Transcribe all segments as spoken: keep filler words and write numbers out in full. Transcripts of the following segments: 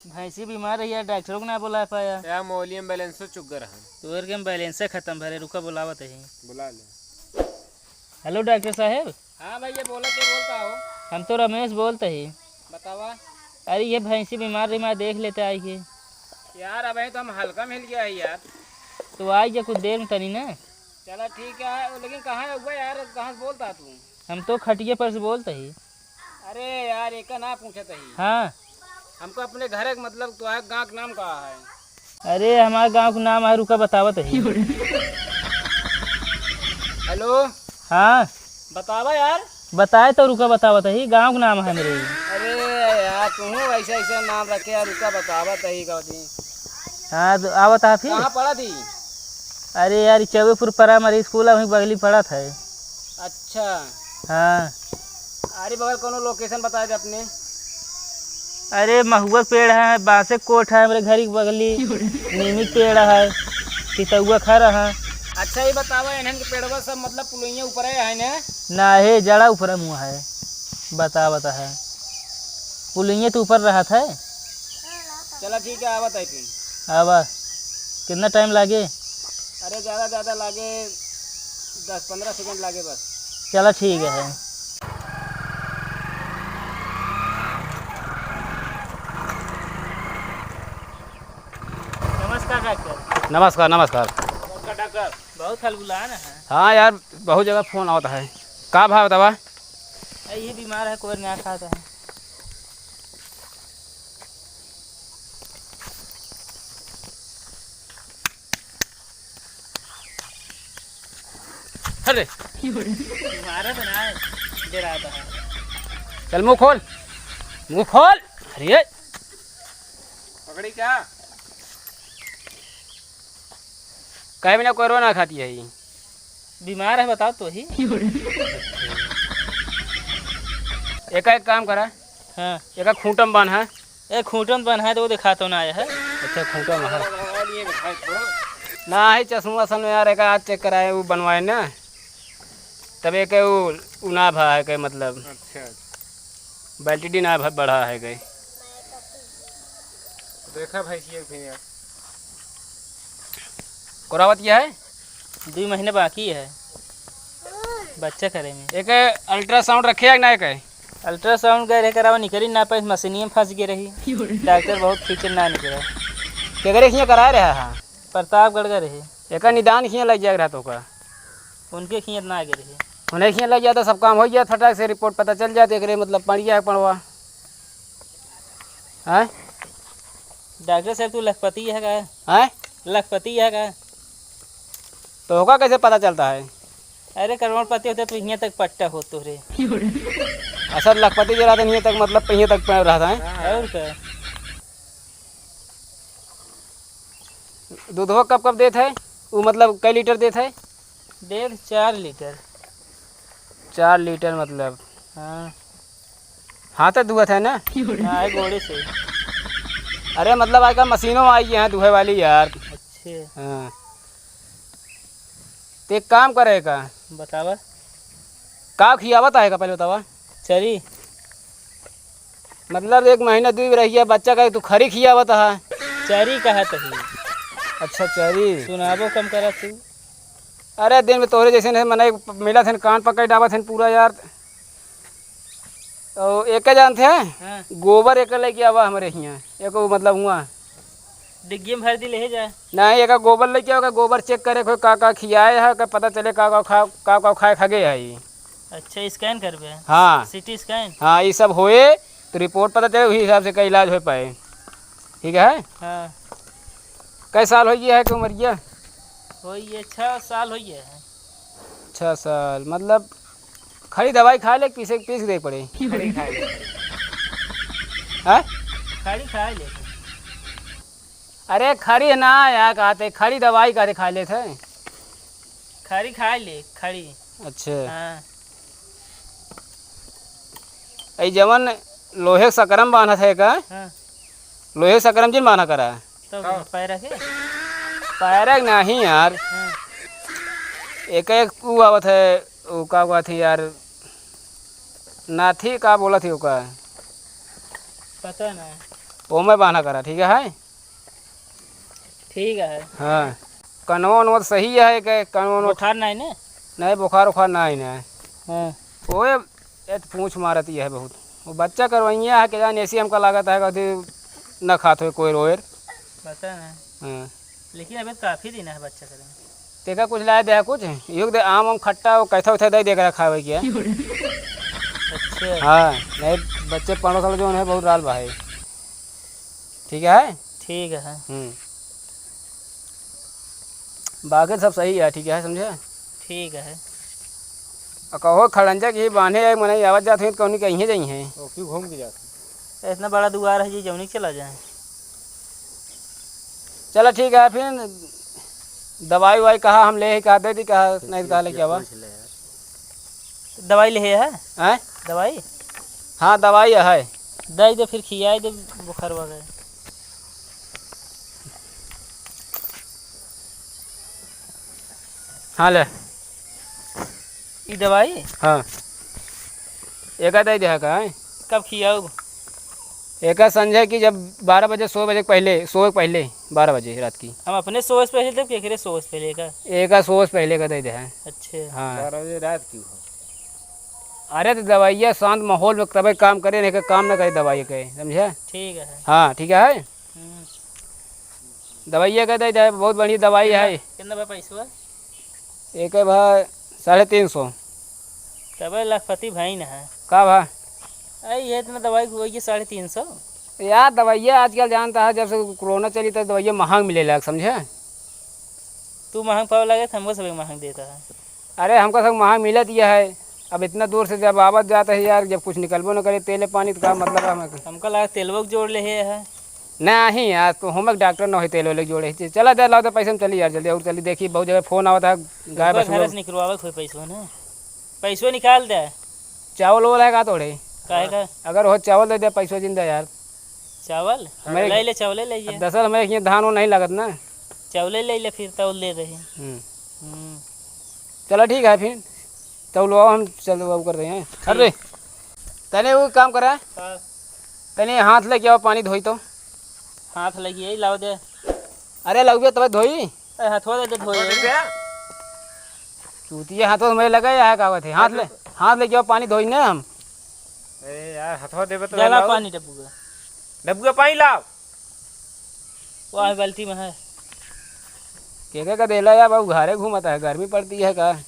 भैंसी बीमार रही यार, डॉक्टरों को ना बुला पाया। यार, मोबाइल में बैलेंसो चुक गए रहन। तोर के बैलेंस खत्म भरे, रुका बुलावत ही। बुला ले। हेलो डॉक्टर साहेब। हाँ भैया, बोला, क्या बोलता हो? हम तो रमेश बोलते ही। बतावा। अरे, ये भैंसी बीमार रही, मैं देख लेते आई के। यार, अबे तो हम हल्का में हिल गया है यार। तो आई जा कुछ देर में तनी ना। चला ठीक है, लेकिन कहाँ है हुआ यार, कहाँ से बोलता तू? हम तो खटिया पर से बोलते ही। अरे यार, एका ना पूछत ही। हाँ। हमको अपने घर के, मतलब, तुम्हारे गाँव के नाम का है? अरे, हमारे गाँव के नाम है, रुका बतावत ही। हेलो। हाँ। बतावा यार। बताए तो रुका बतावत ही, गाँव के नाम है मेरे। अरे यार, तू ऐसे ऐसे नाम रखे यार, रुका बतावत ही कौन सी। हाँ, तो आवत है फिर। कहाँ पढ़त ही? अरे यार, ई चौबेपुर प्राइमरी स्कूल है, वहीं बगली पड़त है। अच्छा। हाँ। अरे बगल कोनो लोकेशन बता दे अपने। अरे महुआ के पेड़ है, बांसे के कोठ है, हमरे घर के बगली नीमी के पेड़ है, सितौआ खर है। अच्छा, ये बतावा, इन्हन के पेड़वा सब मतलब पुलैया ऊपर है ना? ना हे, जड़ा ऊपर मुँह है, बतावत है, पुलैया तो ऊपर रहत है। चला ठीक है, आवत है फिर। आवा। कितना टाइम लागे? अरे, ज़्यादा, ज़्यादा लागे, दस पन्द्रह सेकंड लागे बस। चला ठीक है। नमस्कार डॉक्टर। नमस्कार, नमस्कार। नमस्कार डॉक्टर। बहुत हलगुलान है। हाँ यार, बहुत जगह फोन आवत है। का भाव दवा? अरे, ये बीमार है, कोई ना खाता है। अरे। मारा तो ना है, डराता है। चल मुंह खोल, मुंह खोल। अरे। पकड़ी क्या? काहे बिना कोई रो ना खाती है ये? बीमार है, बताओ तो ही। एका एक काम करा। हाँ। एका खूंटम बांधा। ए, खूंटम बांधा है तो वो दिखा तो ना आया है। अच्छा, खूंटम है। ना है, चश्मा असल में यार, एका आज चेक कराए, वो बनवाए ना। तब एक वो, वो ना भा है के मतलब। अच्छा, अच्छा। बैटरी ना भा-, बढ़ा है के। देखा भाई, ये भी यार। कोरावत क्या है? दुइ महीने बाकी है बच्चा करे में। एक अल्ट्रासाउंड रखे है ना, एक है? अल्ट्रासाउंड गए रहे करावा, निकली ना पाई, मशीनिये में फंस गए रही। डॉक्टर बहुत खींचे ना निकला। केकरे खियाँ कराए रहा है? प्रतापगढ़ गए रहे। एका निदान खियाँ लग जाए रहा तो का? उनके खियाँ ना गए रहे। उन्हें खियाँ लग जाता, सब काम हो जाता, फटाक से रिपोर्ट पता चल जाता, एकरे मतलब पड़िया है पड़वा। हैं? डॉक्टर साहब, तू लखपति है का? हैं? लखपति है का? तो होगा कैसे पता चलता है? अरे, करोड़पति होते तो हियाँ तक पट्टा हो तोरे। अच्छा, लखपति जो रहता है, हियाँ तक, मतलब, हियाँ तक पैर रहता है। और का? दूधवा कब कब देत है? वो, मतलब, कई लीटर देत है? डेढ़ चार लीटर। चार लीटर मतलब? हाँ। हाथ से दुहत है ना? हाँ, है गोड़े से। अरे मतलब आजकल मशीनों आई हैं दुहे वाली यार। अच्छे। हाँ। तो एक काम करे का। बतावा। का खियावत है का पहले बतावा? चरी। मतलब एक महीना दूध रहिया बच्चा का तू खरी खियावत है। चरी कहा तही। अच्छा चरी। सुनाबो कम करा तू। अरे दिन में तोहरे जैसे नहीं मने मिला थे कान पकड़ डाबा थे पूरा यार। और एक जानते हैं? हाँ। गोबर एक लेके आवा हमरे हियाँ, एक मतलब हुआ। डिग्गी में भर दी ले जा। नहीं, एक गोबर लेके आओ, गोबर चेक करे कोई का का खियाए है, का पता चले का का खा, का का खाए खा गए है। अच्छा, स्कैन करबे? हाँ। सीटी स्कैन? हाँ, ये सब होए तो रिपोर्ट पता चले, वही हिसाब से का इलाज हो पाए। ठीक है? हाँ। कै साल हो गया है कि उमरिया? हो ये छः साल हो गया है। छः साल, मतलब खड़ी दवाई खा ले, पीसे, पीस के दे पड़े? खड़ी खा ले। हैं? खड़ी खा ले। अरे खड़ी ना यार, कहते खड़ी दवाई कहते खा लेते हैं। खड़ी खा ले, खड़ी। अच्छा। हाँ। ए जवन लोहे के सकरम बांधत है का? हाँ। लोहे के सकरम जिन बांधा करा। तो हाँ। पैरा के? पैरा के नहीं यार। हाँ। एक, एक ऊ आवत है, ऊ का कहत है यार, नाथी का बोलत है ओका? पता ना। ओमे बान्हा करा, ठीक है? ठीक है। हाँ, कनवा उनवा तो सही है, के कनवा उनवा बुखार नहीं ने? नहीं, बुखार उखार नहीं ने। हाँ। ओए, ये तो पूँछ मारत ही है बहुत। वो बच्चा करवइया है, के जाने ऐसी हमका लागत है, कभी न खात हो कोई रोएर। पता नहीं। हाँ। लेकिन अबे तो काफी दिन है बच्चा करे में। तेका कुछ लाए दे कुछ, युग दे आम, आम खट्टा, वो कैथा उठा दे दे कर खावे किया। अच्छा। हाँ, नहीं, बच्चे पड़ोस वाले जो है बहुत राल बा है। ठीक है? ठीक है। हम्म। बाकी सब सही है, ठीक है, समझे? ठीक है। आ कहो खड़ंजा की बान्हे एक मनई आवत जात हुई तो कौनी कहीं जाई है। वो क्यों घूम के जात है? इतना बड़ा दुआर है जी, जौनी चला जाए। चला ठीक है, फिर दवाई उवाई कहा हम ले ही, कहा दे दी, कहा नहीं, कहा लेके आवा। पूछ ले यार। दवाई ले है? हैं? दवाई? हाँ, दवाई है। दे दे, फिर खियाई दे बुखार वगैरह। हाँ, ले। ई दवाई? हाँ। एका दे दे का, हैं? कब खियाऊ? एका संझा की जब बारह बजे, सौ बजे के पहले, सोए के पहले, बारह बजे रात की। हम अपने सोए से पहले देब, केकरे सोए से पहले का? एका सोए से पहले का दे दे, हैं? अच्छे। हाँ। बारह बजे रात की हो। अरे तो दवाइया शांत माहौल में तबे काम करे, नहीं के काम ना करे दवाई के, समझे? ठीक है। हाँ, ठीक है। हम्म। दवाइया के दे दे, बहुत बढ़िया दवाई है। कितना बा पैसवा? एक है भा साढ़े तीन सौ। तबे लखपति भाई न है। का भा? अरे ये इतना दवाई हुआ ये साढ़े तीन सौ। यार दवाइया आजकल जानता है, जब से कोरोना चली तो दवाइया महंग मिले लग, समझे? तू महंग पावे लगे तो हमको सब महंग देता है। अरे, हमका सब महंग मिलत ही है। अब इतना दूर से जब आवत जात है यार, जब कुछ निकलबो न करे तेले पानी, तो का मतलब है हमें? हमका लगा तेलवो के जोड़ ले है। नहीं यार, तो हम एक डॉक्टर न होई तेल वेल के जोड़े। चला दे, लाओ दे पैसा में चली यार, जल्दी और चली। देखी, बहुत जगह फोन आवत है, गाय ओकर बस घर में से निकलवावे कोई पैसो ना, पैसो निकाल दे। चावल वावल है का तोड़े? काहे का? अगर हो चावल दे दे, पैसो जिंदा यार। चावल? हमें ले ले, चावले ले अब ये। दरअसल हमें यहाँ धान वो नहीं लगत ना। चावले ले ले, फिर तौल दे रही। हम्म। हम्म। चला ठीक है फिर, तौल वो हम चल वो कर रहे हैं। ठीक। अरे, तने वो काम करा, हाँ। तने हाथ लेके आओ, पानी धोई तो। हाथ लेके यही लाओ दे। अरे, लगबे तब धोई। ए, हथवा दे, दे धोए। हथवा दे दे। चूतिया हथवा में लगा है, का बात है? हाथ ले, हाथ ले जाओ, पानी धोई ना हम। ए यार, हथवा देबे तो जा ला लाओ। पानी डब्बुआ। डब्बुआ पानी लाओ। वो है बाल्टी में है। के के का देला यार बाबू, घरे घूमता है, गर्मी पड़ती है का?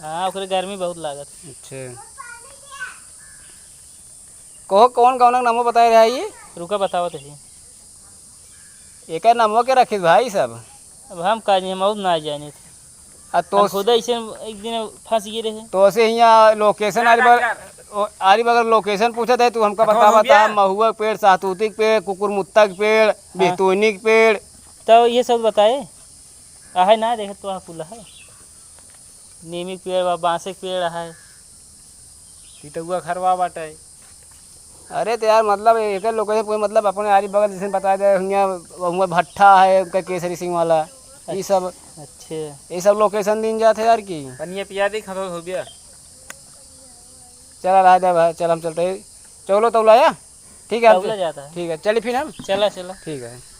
हाँ, ओकरे गर्मी बहुत लागत। अच्छा। कहो, कौन गौना के नामो बताए रहा ये? रुका, बतावत ही। एकर नामो के रखिस भाई सब? अब हम का जानी, हम और ना जानी। आ हम तो खुद ऐसे एक दिन फंस गए रहे। तो से हियाँ location आरी बगल, ओ, आरी बगल location पूछत है, तू हमका बता, बता, महुआ के पेड़, सहतूती के पेड़, कुकुरमुत्ता के पेड़, हाँ। बिहतुनी के पेड़। तो ये सब बताए, आहे ना, देखे तो कुल है। नीमी के पेड़ बा, बांसे के पेड़ है। तितउआ खरवा बाटे। अरे तो यार, मतलब, एकर लोग से कोई मतलब अपने आरी बगल जैसे बता दे, हुआं, हुआं भट्ठा है, उनका केसरी सिंह वाला, ई सब। अच्छे। ई सब location दिन जात है यार की। पनिया पिया दे, खत्म हो गया। चला रहा दे भाई, चल हम चलते हैं। चलो तो लाया, ठीक है, हम तौला चल-, जाता है। ठीक है, चलिए फिर हम। चला, चला। ठीक है।